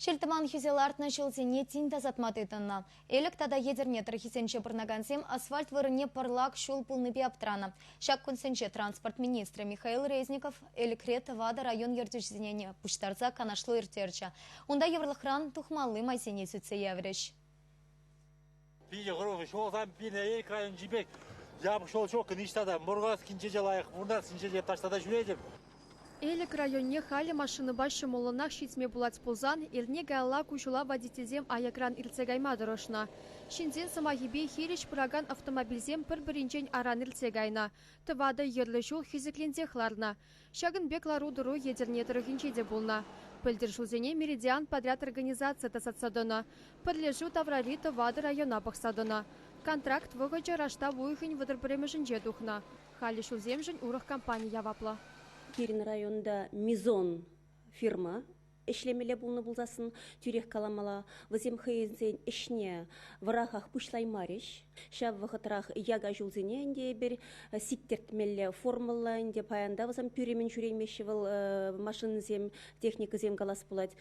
Ҫил-тӑман хӳсе лартнӑ ҫулсене тин тасатма тытӑннӑ. Элӗк тата Етӗрне тӑрӑхӗсенче пурӑнакансем асфальт вырӑнне пӑрлак ҫул пулнипе аптӑранӑ. Ҫак кунсенче транспорт министрӗ Михаил Резников Элӗкре тӑватӑ район ертӳҫисене пуҫтарса канашлу ирттерчӗ. Унта йывӑрлӑхран тухмалли майсене сӳтсе яврӗҫ. Питӗ хӑрушӑ ҫулсам пирӗн Элӗк районӗнчи пек япӑх ҫул ҫук. Ниҫта та Муркашскинче те лайӑх, Вурнарскинче те таҫта та ҫӳретӗп. Элӗк районне халӗ машинӑпа ҫӑмӑллӑнах ҫитме пулать пулсан, эрне каялла ку ҫула водительсем аякран иртсе кайма тӑрӑшнӑ. Ҫынсен сӑмахӗпе хирӗҫ пыракан автомобильсем пӗр-пӗринчен аран иртсе кайнӑ. Тӑватӑ йӗрлӗ ҫул хӗсӗкленсех ларнӑ. Ҫакӑн пек лару-тӑру Етӗрне тӑрӑхӗнче те пулнӑ. Пӗлтӗр ҫулсене «Меридиан» подряд организаци тасатса тӑнӑ. Пӗрлешӳ таврари тӑватӑ района пӑхса тӑнӑ. Контракт вӑхӑчӗ раштав уйӑхӗн вӑтӑр пӗрремӗшӗнче тухнӑ. Халӗ ҫулсемшӗн урӑх компани яваплӑ. Пирӗн районта «Мизон» фирма ӗҫлемелле пулнӑ пулсассӑн тӳрех каламалла, вӗсем хӑйсен ӗҫне вӑрахах пуҫлаймарӗҫ. Ҫав вӑхӑтрах яка ҫулсене ӗнтӗ эпир сиктӗртмелле формӑллӑ ӗнтӗ паян та вӗсем пӳрӗмӗн ҫӳреймеҫҫӗ вӑл машинӑсем, техникӑсем калас пулать.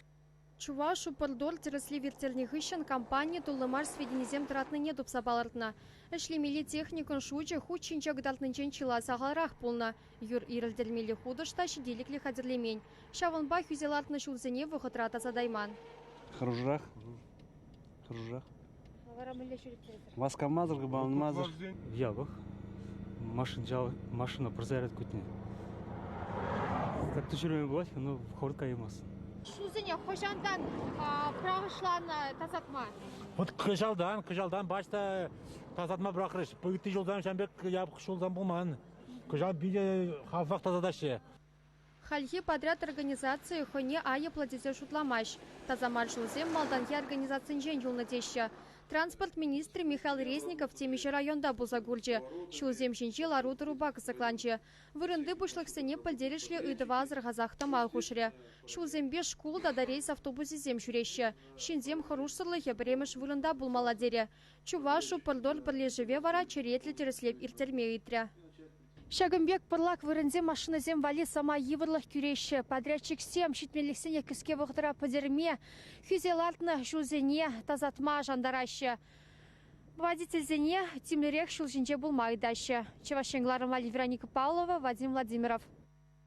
Чувашупрдор тӗрӗслев ирттернӗ хыҫҫӑн компани тулли мар сведенисем тӑратнине тупса палӑртнӑ. Ӗҫлемелли техникӑн шучӗ хут ҫинче кӑтартнинчен чылай сахалрах пулнӑ. Юр ирӗлтермелли хутӑш та ҫителӗклӗ хатӗрлемен. Ҫавӑнпа хӳсе лартнӑ ҫулсене вӑхӑтра тасатайман. Хӑрушӑрах. Хӑрушӑрах. Вара мӗнле ҫӳреттеретӗр? Васкамасӑр, кӑпаланмасӑр. Япӑх. Машина пӑрса ярать кутне. Как-то ҫӳреме пулать, но хӑвӑрт каймасть. Ҫулсене хӑҫантан пӑрахӑҫланӑ тасатма? Вот кӑҫалтан, кӑҫалтан пач та тасатма пӑрахрӗҫ. Ытти ҫулсан ҫавӑн пек япӑх ҫулсем пулман. Кӑҫал питӗ хавасах тасатаҫҫӗ. Хальхи подряд организацийӗ хӑйне айӑплӑ тесе шутламасть. Таса мар ҫулсем малтанхи организацинчен юлнӑ теҫҫӗ. Транспорт министрӗ Михаил Резников темиҫе районта пулса курчӗ, ҫулсем ҫинчи лару-тӑрупа кӑсӑкланчӗ. Вырӑнти пуҫлӑхсене пӗлтерӗшлӗ ыйтӑва асӑрхасах тӑма хушрӗ. Ҫулсемпе шкул тата рейс автобусӗсем ҫӳреҫҫӗ. Ҫынсем хӑрушсӑрлӑхӗ пӗрремӗш вырӑнта пулмалла терӗ. Чувашупрдор пӗрлешӗве вара черетлӗ тӗрӗслев ирттерме ыйтрӗ. Ҫакӑн пек пӑрлак вырӑнсем машинӑсем валли самай йывӑрлӑх кӳреҫҫӗ. Подрядчиксем ҫитменлӗхсене кӗске вӑхӑтра пӗтерме, хӳсе лартнӑ ҫулсене тасатма шантараҫҫӗ. Водительсене тимлӗрех ҫул ҫинче пулма ыйтаҫҫӗ. Чӑваш Ен кӑларӑм валли Вероника Павлова, Вадим Владимиров.